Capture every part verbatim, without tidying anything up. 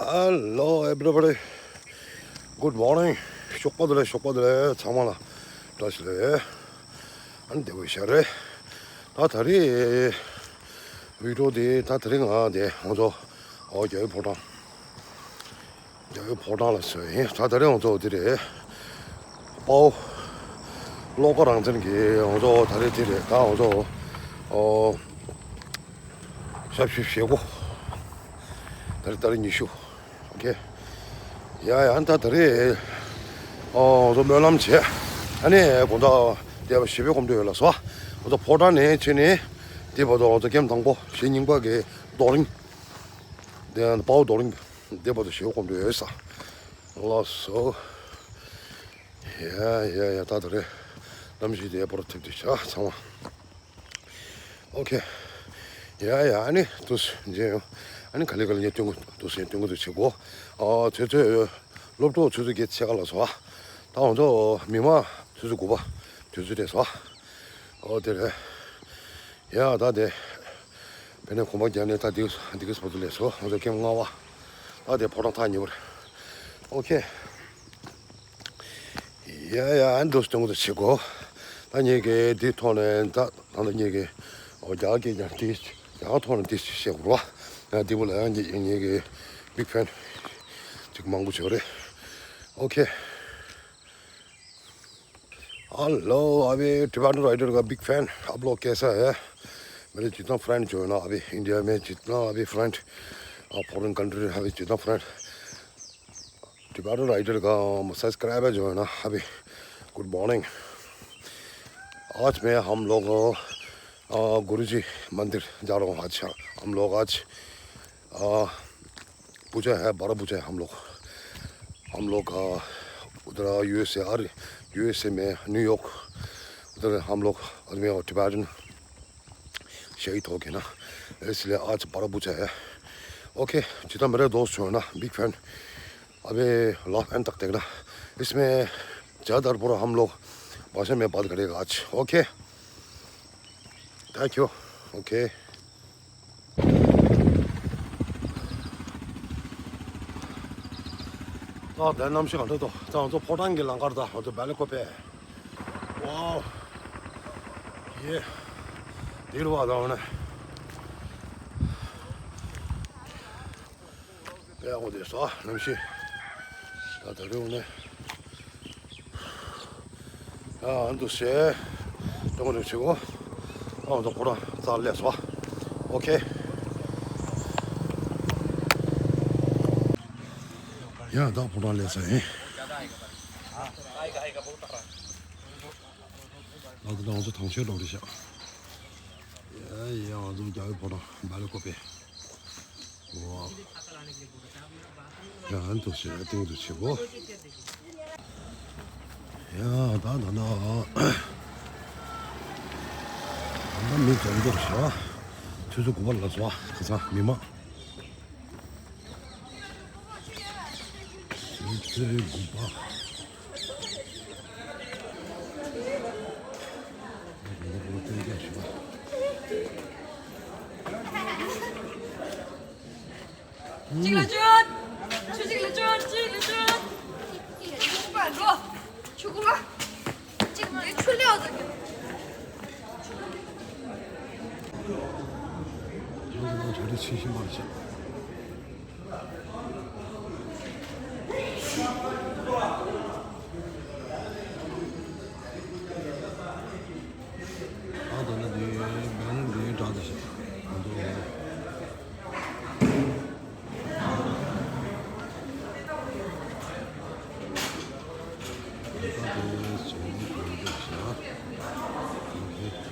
Hello everybody. Good morning. ཞོགས་པ་བདེ་ལེགས། ཞོགས་པ་བདེ་ལེགས། ཚང་མ་ལ་བཀྲ་ཤིས་བདེ་ལེགས། ཨ་ནི་བདེ་པོ་ཞིག་རེད། ད་ད་རེས་བི་ཌི་ཡོ་དེ། ད་ད་རེས་ང་དེ་ང་ཚོ་ཨོ་རྒྱལ་བའི་ཕོ་བྲང་། རྒྱལ་བའི་ཕོ་བྲང་ལ་སོན་ཡིན། ད་ད་རེས་ང་ཚོ་འདི་རེད། དཔའ་བོ་བློ་དགའ་རང་བཙན་གྱི་ང་ཚོ་ད་རེས་འདི་རེད། ད་ང་ཚོ་ཨོ་ཞབས་ཞུ་བྱེད་སྒོ། ད་རེས་ད་རེས་ཉི་ཤུ། ཨོ་ཁེ། ཡ་ཡ། ད་ད་རེས་ཨོ་ང་ཚོ་སྨོན་ལམ་བྱས། ཨ་ནི་དགོང་དག་བསྡད་པ་བཞི་པའི་གོམ་བགྲོད་ཡོད་ལ་སོ། ང་ཚོ་ཕོ་བྲང་ནས་ཕྱིན་ནས་འདི་བར་དུ་ང་ཚོ་ཀེམ་དང་པོ་གཞིས་རྙིང་པ་གི་རྡོ་རིང་། དེ་ཡང་དཔའ་བོ་རྡོ་རིང་། འདི་བར་དུ་ཞེ་པོ་གོམ་བགྲོད་ཡོད་ས། ལགས་སོ། ཡ་ཡ་ཡ། ད་ད་རེས་གནམ་གཤིས་དེ་ཡག་པོ་ཐེབས་ཏེ་ཤག་ཚང་མ། ཨོ་ཁེ། ཡ་ཡ། ཨ་ནི་དུས་མཇལ་ཡོང་། ཨ་ནི་ག་ལེ་ག་ལེ་ངས་སྟོན་གོ་དུས་ངས་སྟོན་གོ་དུས་བྱེད་གོ། ཨ་ཚོད་ཚོད། སློབ་གྲོགས་ཚོད་ཚོད་བརྒྱད་ཕྱེད་ཀ་ལ་སོ། ད་ང་ཚོ་མི་མང་ཚོད་ཚོད་དགུ་པ་དུས་ཚོད་རེད་སོ། ཨོ་དེ་རེད། ཡ་ད་དེ། དཔེར་ན་གོམ་པ་རྒྱག་ནས་ད་འདི་འདི་ག་སྤོ་ཏོ་ལས་སོ། ང་ཚོ་ཀེམ་ལྔ་པ། ད་དེ་ཕོ་བྲང་ཐག་ཉེ་པོ་རེད། ཨོ་ཁེ། ཡ་ཡ། ཨ་ནི་དུས་སྟོན་གོ་དུས་བྱེད་གོ། ད་ངེད་ཀྱིས་འདི་ཐོག་ནས་ད་ད་ལྟ་ངེད་ཀྱིས་ཨོ་རྒྱ་གར་སྐད་ཀྱང་འདི་རྒྱ་གར་ཐོག་ནས་འདི་བཤད་དགོས་རེད་པ། ཡ་འདི་པོ་ལ་ཡང་ངེད་ངེད་ཀྱི་བིག་ཕེན་ཅིག་མང་པོ་བྱོས་རེད། ཨོ་ཁེ། हेलो, अभी Tibetan rider का big fan. आप लोग कैसा है? मेरे जितना फ्रेंड जो है ना अभी इंडिया में, जितना अभी फ्रेंड फॉरेन कंट्री है, अभी जितना फ्रेंड टिबेटन राइडर का सब्सक्राइबर जो है ना अभी, गुड मॉर्निंग। आज मैं हम लोग अ, गुरुजी मंदिर जा रहा हूँ। आज हम लोग आज अ, पूजा है, बड़ा पूजा है हम लोग। हम लोग अ, उधर यूएसए, अरे यूएसए में न्यूयॉर्क, उधर हम लोग आदमी और टिबेटन शहीद हो गए ना, इसलिए आज बड़ा पूजा है। ओके, जितना मेरे दोस्त जो है ना बिग फैन, अबे लास्ट एंड तक देखना। इसमें ज़्यादातर पूरा हम लोग भाषा में बात करेगा आज। Okay, thank you. Okay. ད་ལྟ་གནམ་གཤིས་ག་འདྲ་འདུག་ད་ང་ཚོ་ཕོ་བྲང་གི་ལམ་ཁར། ད་ང་ཚོ་སྦེལ་ཀོབ་པེ། ཝའོ། ཡེ། འདི་རུ་བ་དང་ནས། དཔེ་ཡག་པོ་འདུག་ས་གནམ་གཤིས། ད་ད་རུང་ནས། ཨ་འདུག་སེ། གཏོང་རོགས་བྱེད་གོ། ཨ་འདུག་ཁོ་རང་རྩ་སླེབས་སོ། ཨོ་ཁེ། ཡ་ད་ཕོ་བྲང་སླེབས་ས་ཡིན། ད་ད་ང་ཚོ་ཐང་ཆད་འགྲོ་རེད་ཤག་ཡ་ཡ། ང་ཚོ་རྒྱལ་བའི་ཕོ་བྲང་སྦེལ་ཀོབ་པེ། ཝའོ། ཡ་ཨ་འདུག་སེ་ཡ་སྟེང་དུ་བྱེད་གོ། ཡ་ད་ད་ད། ད་ད་མི་འཛོམས་འདུག་ཤག་ཆུ་ཚོད་དགུ་པ་ལ་སོ། ཁ་སང་མི་མང་། ཆུ་ཚོད་དགུ་པ། གཅིག་ལ་བཅོལ། ཆུ་གཅིག་ལ་བཅོལ། གཅིག་ལ་བཅོལ། ཆུ་གུ་པ་འགྲོ། ཆུ་གུ་པ། གཅིག་འདི་ཆུ་ལེའུ་ཟེར་གི། ང་ཚོ་ནང་གྲ་སྒྲིག་བྱེད་བཞིན་པ་རེད་ཤག་ཨ་ད་ནི་འདི་བེ་ནར་འདི་འདྲ་འདི་ཤག་ང་ཚོ། ཡ་ཡ་ད་ང་ཚོ་རྒྱ་བོད་ཕོ་བྲང་སླེབས་དུས་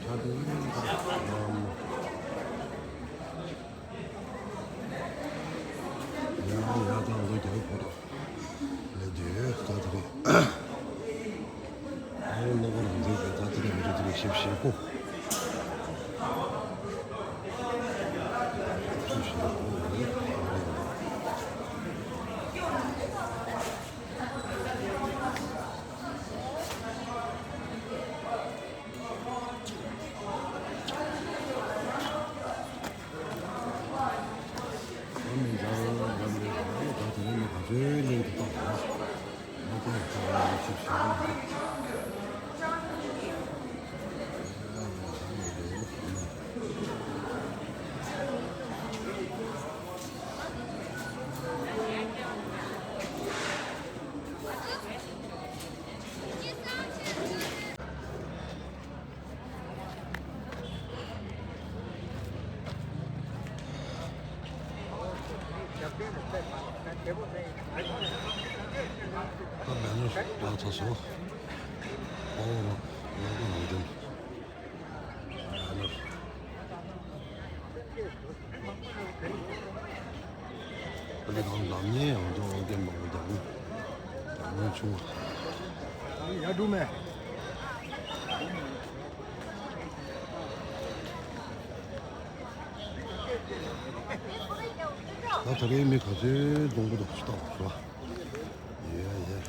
ད་དེ་རེད། ཨོ་བློ་དགའ་རང་བཙན་གྱི་ད་དེ་རེད། མི་རེད། དེ་རེད། ཞིབ་ཞིབ་པོ། ཞིབ་ཞིབ་པོ་རེད། ཡག་ཐོག་སོ། ཨོ་རོ། ཡག་པོ་ཡོང་དོན། ཡག་ནོར། ཨ་ནི་གང་ལམ་ནས་ཡང་འགྲོ་འོང་དེ་མང་པོ་རྒྱག་ནི། རྒྱག་ནི་ཆུང་བ། ཡ་སྒྲུང་མེ། ད་ད་རེས་མི་ག་ཚོད་གདོང་པོ་དང་ཅི་ལྟ་བ་རེད་བ། ཡེ་ཡེ།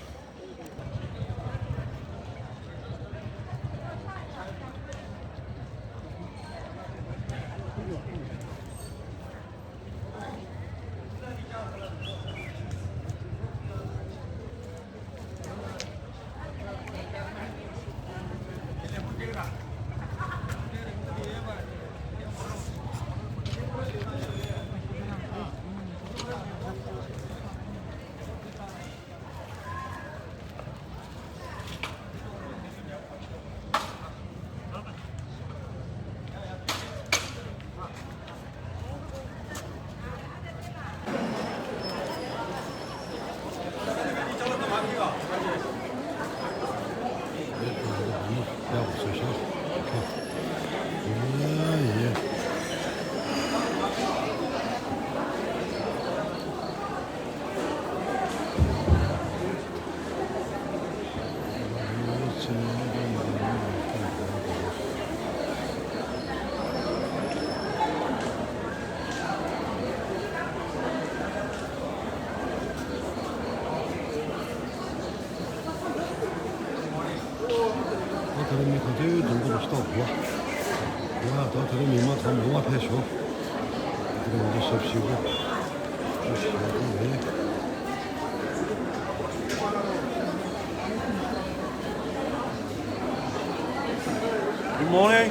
ད་ད་རེས་མི་ག་ཚོད་འཛོམས་ཀྱི་འདུག་ལྟ་དགོས། ཡ་ད་ད་རེས་མི་མང་ད་མང་བ་ཕེབས་ཤོག་ད་རེས་ང་ཚོ་ཞབས་ཞུ་གི་ཞབས་ཞུ་གི་རེད། Good morning.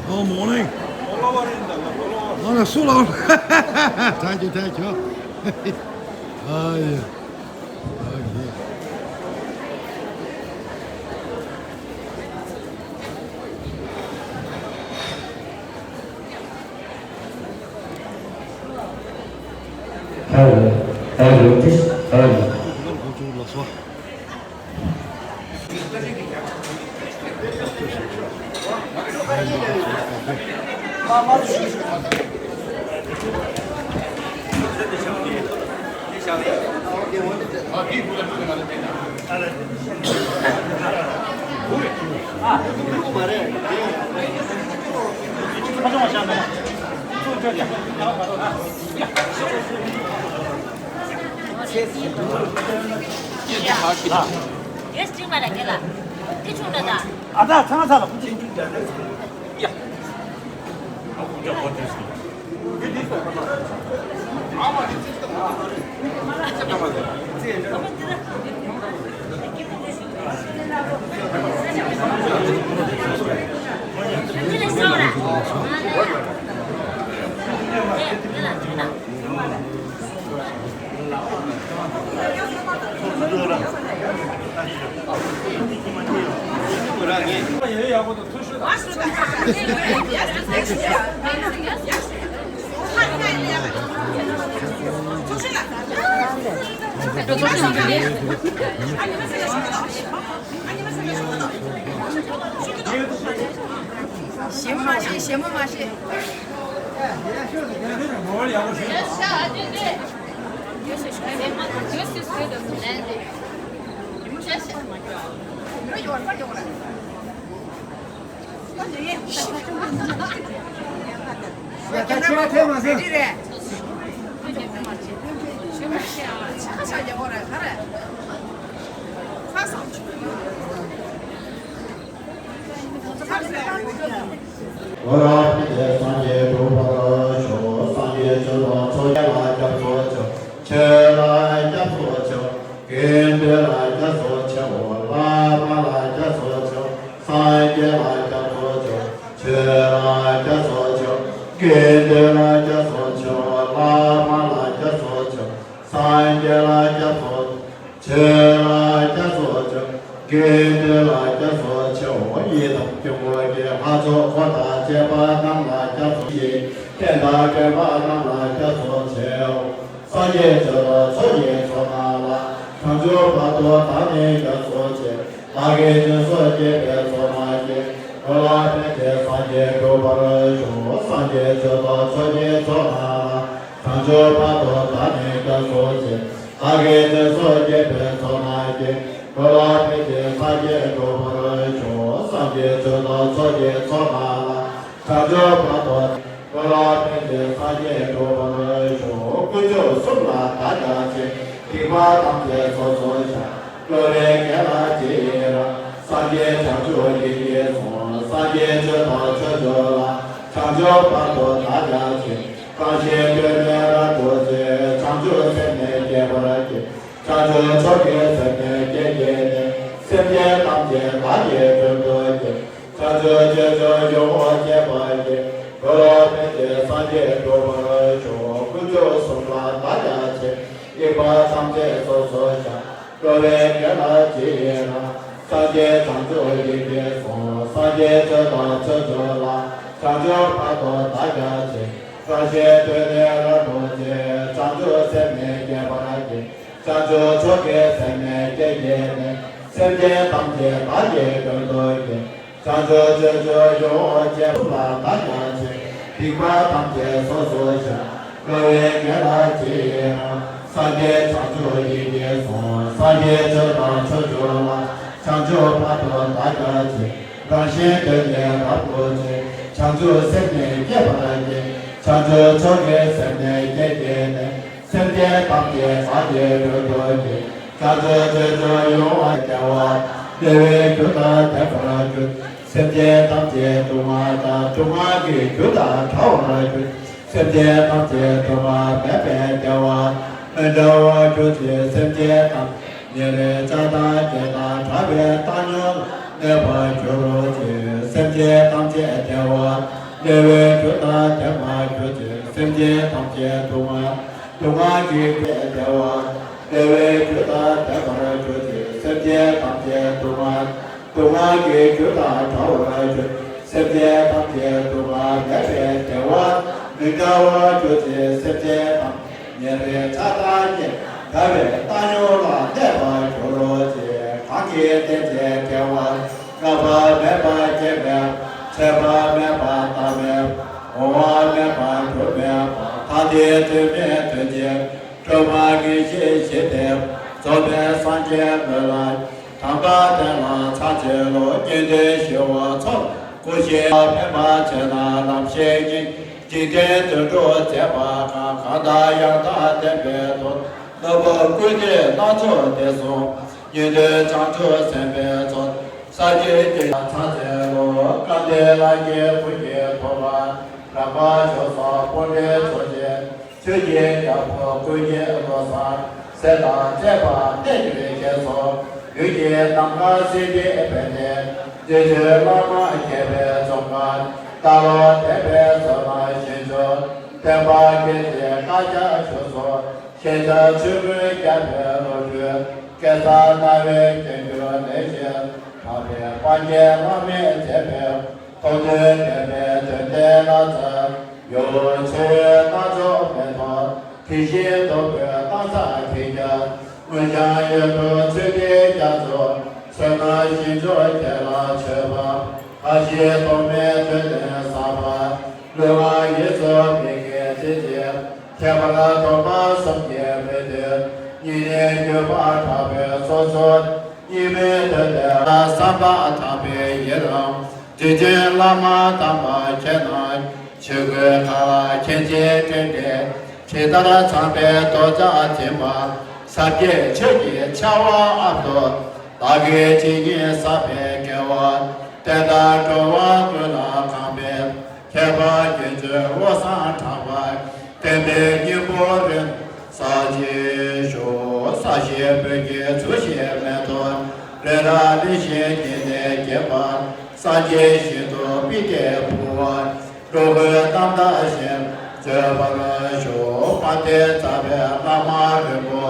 Good morning. ཨ་ལ་སུ་ལ། Thank you, thank you. ཨ་ཡེ། ཨ་ཡེ། ཧེ་ལོ། ཧེ་ལོ། ཧེ་ལོ། ཡེ་སྤྲིང་མ་ར་རྒན་ལགས། དེ་ཆུང་འདྲ་ད། ཨ་ད་ཚང་ཚ་ལ། ཞེ་མོ་མ་བྱེད། ཞེ་མོ་མ་བྱེད། ཁོ་རང་སངས་རྒྱས་གྲུབ་པར་ཤོག་སངས་རྒྱས་ཆོས་དང་ཆོས་རྒྱལ་ལ་སྐྱབས་སུ་མཆི། ཆོས་ལ་སྐྱབས་སུ་མཆི། དགེ་འདུན་ལ་སྐྱབས་སུ་མཆིའོ། བླ་མ་ལ་སྐྱབས་སུ་མཆིའོ། སངས་རྒྱས་ལ་སྐྱབས་སུ་མཆིའོ། ཆོས་ལ་སྐྱབས་སུ་མཆིའོ། དགེ་འདུན་ལ་སྐྱབས་སུ་མཆིའོ། བླ་མ་ལ་སྐྱབས་སུ་མཆིའོ། སངས་རྒྱས་ལ་སྐྱབས་སུ། ཆོས་ལ་སྐྱབས་སུ་མཆིའོ། དགེ་འདུན་ལ་སྐྱབས་སུ་མཆིའོ། ཡི་དམ་དཀྱིལ་འཁོར་གྱི་ལྷ་ཚོགས་འཁོར་དང་བཅས་པ་རྣམས་ལ་སྐྱབས་སུ་མཆི། རྟེན་དང་བརྟེན་པ་རྣམས་ལ་སྐྱབས་སུ་མཆིའོ། སངས་རྒྱས་ཆོས་དང་ཆོས་ཀྱི་ འགྲོ་བར་དུ་བདག་ནི་སྐྱབས་སུ་མཆི། བདག་གིས་སྦྱིན་སོགས་བགྱིས་པའི་ཚོགས་རྣམས་ཀྱིས། འགྲོ་ལ་ཕན་ཕྱིར་སངས་རྒྱས་འགྲུབ་པར་ཤོག་སངས་རྒྱས་ཆོས་དང་ཆོས་ཀྱི་མཆོག་རྣམས་ལ། བྱང་ཆུབ་བར་དུ་བདག་ནི་སྐྱབས་སུ་མཆི། བདག་གིས་སྦྱིན་སོགས་བགྱིས་པའི་ཚོགས་རྣམས་ཀྱིས། འགྲོ་ལ་ཕན་ཕྱིར་སངས་རྒྱས་འགྲུབ་པར་ཤོག་སངས་རྒྱས་ཆོས་དང་ཆོས་ཀྱི་མཆོག་རྣམས་ལ། བྱང་ཆུབ་བར་དུ། འགྲོ་ལ་ཕན་ཕྱིར་སངས་རྒྱས་འགྲུབ་པར་ཤོག་དཀོན་མཆོག་གསུམ་ལ་བདག་སྐྱབས་མཆི། སྡིག་པ་ཐམས་ཅད་སོ་སོར་བཤགས། འགྲོ་བའི་དགེ་ལ་རྗེས་ཡི་རང་། སངས་རྒྱས་བྱང་ཆུབ་ཡིད་ཀྱིས་བཟུང་། སངས་རྒྱས་ཆོས་དང་ཆོས་མཆོག་ལ། བྱང་ཆུབ་བར་དུ་བདག་སྐྱབས་མཆི། རང་གཞན་དོན་ནི་རབ་ཏུ་བྱེད། བྱང་ཆུབ་སེམས་ནི་བསྐྱེད་པར་བགྱི། བྱང་ཆུབ་མཆོག་གི་སེམས་ནི་བསྐྱེད་བགྱིས་ནས། སེམས་ཅན་ཐམས་ཅད་བདག་གིས་མགྲོན་དུ་བསྐྱལ། བྱང་ཆུབ་སྤྱོད་མཆོག་ཡོངས་བརྗོད་པར་བགྱི། འགྲོ་ལ་ཕན་ཕྱིར་སངས་རྒྱས་འགྲུབ་པར་ཤོག་དཀོན་མཆོག་གསུམ་ལ་བདག་སྐྱབས་མཆི། སྡིག་པ་ཐམས་ཅད་སོ་སོར་བཤགས། འགྲོ་བའི་དགེ་ལ་རྗེས་ཡི་རང་། སངས་རྒྱས་བྱང་ཆུབ་ཡིད་ཀྱིས་བཟུང་། སངས་རྒྱས་ཆོས་དང་ཆོས་མཆོག་ལ། བྱང་ཆུབ་བར་དུ་བདག་སྐྱབས་མཆི། རང་གཞན་དོན་ནི་རབ་ཏུ་བྱེད། བྱང་ཆུབ་སེམས་ནི་བསྐྱེད་པར་བགྱི། བྱང་ཆུབ་མཆོག་གི་སེམས་ནི་བསྐྱེད་བགྱིས་ནས། སེམས་ཅན་ཐམས་ཅད་བདག་གིས་མགྲོན་དུ་བསྐྱལ། བྱང་ཆུབ་སྤྱོད་མཆོག་ཡོངས་བརྗོད་པ་ལ་བདག་སྐྱབས་མཆི། སྡིག་པ་ཐམས་ཅད་སོ་སོར་བཤགས། འགྲོ་བའི་དགེ་ལ་རྗེས་ཡི་རང་། སངས་རྒྱས་བྱང་ཆུབ་ཡིད་ཀྱིས་བཟུང་། སངས་རྒྱས་ཆོས་དང་ཆོས་མཆོག་ལ། བྱང་ཆུབ་བར་དུ་བདག་སྐྱབས་མཆི། རང་གཞན་དོན་ནི་རབ་ཏུ་བྱེད། བྱང་ཆུབ་སེམས་ནི་བསྐྱེད་པར་བགྱི། བྱང་ཆུབ་མཆོག་གི་སེམས་ནི་བསྐྱེད་བགྱིས་ནས། སེམས་ཅན་ཐམས་ཅད་བདག་གིས་མགྲོན་དུ་བསྐྱལ། བྱང་ཆུབ་སྤྱོད་མཆོག་ཡོངས་བརྗོད་པ་ལ། བདེ་བའི་རྒྱུ་དང་ལྡན་པར་གྱུར། སེམས་ཅན་ཐམས་ཅད་སྡུག་བསྔལ་དང་སྡུག་བསྔལ་གྱི་རྒྱུ་དང་བྲལ་བར་གྱུར། སེམས་ཅན་ཐམས་ཅད་སྡུག་བསྔལ་མེད་པའི་བདེ་བ་མི་འབྲལ་བར་གྱུར་ཅིག་སེམས་ཅན་ཐམས་ཉེ་རིང་ཆགས་སྡང་བརྒྱད་དང་བྲལ་བའི་བཏང་སྙོམས་ལ་གནས་པར་གྱུར་ཅིག་སེམས་ཅན་ཐམས་ཅད་བདེ་བ་བདེ་བའི་རྒྱུ་དང་ལྡན་པར་གྱུར་ཅིག་སེམས་ཅན་ཐམས་ཅད་སྡུག་བསྔལ་སྡུག་བསྔལ་གྱི་རྒྱུ་བདེ་བ་བདེ་བའི་རྒྱུ་དང་ལྡན་པར་གྱུར་ཅིག་སེམས་ཅན་ཐམས་ཅད་སྡུག་བསྔལ་སྡུག་བསྔལ་གྱི་རྒྱུ་དང་བྲལ་བར་གྱུར། སེམས་ཅན་ཐམས་ཅད་སྡུག་བསྔལ་མེད་པའི་བདེ་བ་མི་འབྲལ་བར་གྱུར་ཅིག་སེམས་ཅན་ཐམས་ཉེ་རིང་ཆགས་སྡང་གཉིས་བྲལ་བའི་བཏང་སྙོམས་ལ་གནས་པར་གྱུར་ཅིག་གང་གིས་བསྟེན་ཅིང་བགྱིས་པ། བསྔགས་པ་མེད་པར་སྐྱེ་མེད་པ། ཆད་པ་མེད་པར་འདའ་མེད་པ། འོང་བ་མེད་པར་འགྱུར་མེད་པ། ད་ལྟའི་དུས་མིན་དུས་གཅིག་སྒྲོན་མ་ངེས་ཤེས་ཞི་བདེ། རྫོགས་པའི་སངས་རྒྱས་མོད་ལ། དམ་པ་དེ་ལ་ཕྱག་འཚལ་ལོ། དགེ་འདུན་ཞི་བ་ཚོགས་སྐུ་ཞིང་ཕན་པར་བྱེད་ན་ལམ་ཞིག་ཉིད། འཇིག་རྟེན་དུད་འགྲོ་མཛེས་པ་གང་། གང་དང་ཡང་དག་ལྡན་པའི་དོན། ནོར་བུ་ཀུན་ནས་སྣ་ཚོགས་བསྟན་སོང་། ཉན་ཐོས་བྱང་ཆུབ་སེམས་དཔའི་ཚོགས། ས་སྐྱའི་དགེ་ཕྱག་འཚལ་ལོ། སྐལ་ལྡན་ལྷ་བརྒྱའི་སྐུ་ཞིང་ཐོབ་པ། རབ་དཀར་ཕྱོགས་སུ་སྤོས་འདྲེན་མཚོན་ཆེན། ཆོས་ཀྱི་རྒྱལ་པོ་ཀུན་གྱི་བློ་བཟང་། ཟས་དང་བཅས་པ་གནས་གྱུར་ཞེས་སོགས། ཡུལ་གྱི་ནམ་མཁའ་སྲིད་པའི་བར་ནས། རྗེ་བཙུན་བླ་མ་མཁས་པའི་འཛུམ་དཀར། ལྟ་ལོང་ལྡན་པའི་བསོད་ནམས་ཞིང་མཆོག། བསྟན་པ་རྒྱས་ཏེ་བཀའ་རྒྱ་ཕྱོགས་སུ། ཤེས་བྱ་ཆོས་མགོན་རྒྱལ་པོའི་བློ་གྲོས། གེ་སར་རྣ་བའི་རྒྱན་གྱུར་ལེགས་བཤད། གྲགས་པའི་སངས་རྒྱས་བླ་མས་མཛད་པའི། ཐུགས་དོན་འགྲེལ་པའི་དོན་ལྡན་བླ་མཚར་ཡུམ། ཆོས་འོད་སྣ་ཚོགས་མེ་ཏོག་དེ་བཞིན་རྡོ་བརྐོས་སྣང་གསལ་མཁྱེན་རྒྱ། དངོས་བྱང་ཡོན་ཏུ་ཚུལ་ཁྲིམས་རྒྱ་མཚོ། བསོད་ནམས་ཞིང་མཆོག་ཁྱེད་ལ་མཆོད་པ། ལྷ་བཞིའི་ཐོགས་མེད་མཐུ་ལྡན་ཟབ་པ། ལུས་ངག་ཡིད་གསུམ་མི་དགེ་ཚིག་བཅད། ཁྱད་པར་སྡོམ་པ་གསུམ་གྱིས་མི་སྡུག་ཉེ་རིང་གྱུར་པ་དྲག་པོའི་ཚོགས་སུ། གཉིས་མེད་དོན་དེ་ལ་བསམ་པ་དག་པའི་ཡི་རང་། དུས་རྒྱུན་བླ་མ་དམ་པ་ཁྱེད་རྣམས། ཆོས་སྐུའི་མཁའ་ལ་མཁྱེན་ཅིང་དྲན་ཏེ། ཇི་ལྟར་ཚངས་པའི་མདོག་ཅན་ཐིམ་པ། ཟབ་རྒྱས་ཆོས་ཀྱི་ཆར་པ་དབབ་ཏུ། བདག་གིས་ཇི་སྙེད་བསགས་པའི་དགེ་བ། བསྟན་དང་གྲོལ་བ་ཀུན་ལ་གང་ཕན། ཁྱད་པར་དགེ་སྦྱོར་བློ་བཟང་གྲགས་པ། བསྟན་པའི་སྙིང་པོ་རིང་བསགས་ཤིང་བཞུགས། ས་གཞི་སྤོས་ཀྱི་ཚུལ་བཞིན་མེ་ཏོག་རི་རབ་གླིང་བཞི་ཉི་ཟླས་བརྒྱན་པ། སངས་རྒྱས་ཞིང་དུ་པི་ཏའི་ཕུང་པོ། འགྲོ་ཀུན་རྣམ་དག་ཞིང་སྤྱོད་པར་ཤོག་དཔལ་ལྡན་རྩ་བའི་བླ་མ་རིན་པོ།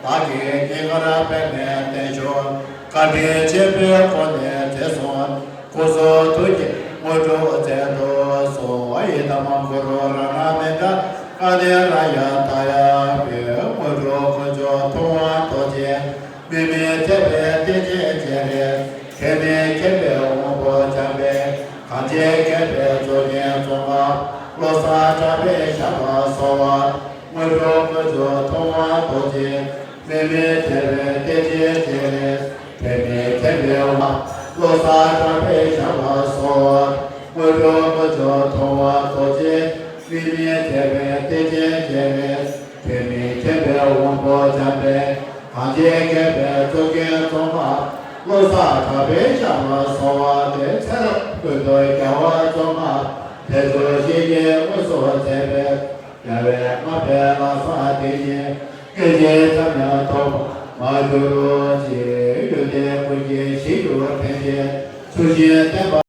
བདག་གི་སྙིང་གར་པདྨས་བརྟན་ཤོག་བཀའ་དྲིན་ཆེན་པོས་ཁོང་ནས་དྲིས་སོང་། སྐུ་གསུང་ཐུགས་ཀྱི་དངོས་གྲུབ་སྩལ་དུ་གསོལ། ཡི་དམ་གུ་རུ་རཏྣ་མི་ཏྲ་ཀ་ཎི་ལ་ཡ་ཏཱ་ཡ་པའི་དངོས་གྲུབ་དཀོན་མཆོག་ཐུབ་དབང་རྡོ་རྗེ། རྒྱས་བསྐལ་པའི་རྫོགས་ཆེན་རྫོགས་སྔགས་བློ་གསལ་གྲགས་པས་ཞབས་ལ་གསོལ་བ། དངོས་གྲུབ་དངོས་གྲུབ་ཐོབ་པར་རྡོ་རྗེ་མི་མི་ཐེག་པའི་གཏེར་ཆེན་རྒྱལ་བའི་ཐེག་མི་ཐེག་པའི་དབང་། བློ་གསལ་གྲགས་པས་ཞབས་ལ་གསོལ་བ། དངོས་གྲུབ་དངོས་གྲུབ་ཐོབ་པར་རྡོ་རྗེ་མི་མི་ཐེག་པའི་གཏེར་ཆེན་རྒྱལ་བའི་ཐེག་མི་ཐེག་པའི་དབང་པོ་འཇམ་དཔལ་གངས་ཅན་བསྐལ་པའི་རྫོགས་ཆེན་རྫོགས་སྔགས་བློ་གསལ་གྲགས་པས་ཞབས་ལ་གསོལ་བ་དེ་ཚེ་རབས་ཀུན་ཏུ་རྒྱལ་བ་རྫོགས་སྔགས་དལ་འབྱོར་ཞི་བྱེད་དངོས་སུ་མཛད་པའི་རྒྱལ་བའི་ལྔ་པའི་ལྷ་ས་དེ་ཉིད་སྐད་ཅིག་ཙམ་ཡང་ཐོགས་པ་མ་གྱུར་ཅིག་ཡོན་ཏན་ཀུན་གྱི་གཞི་གྱུར་ཐེག་ཆེན་ཚུལ་བཞིན་བསྟན་པ།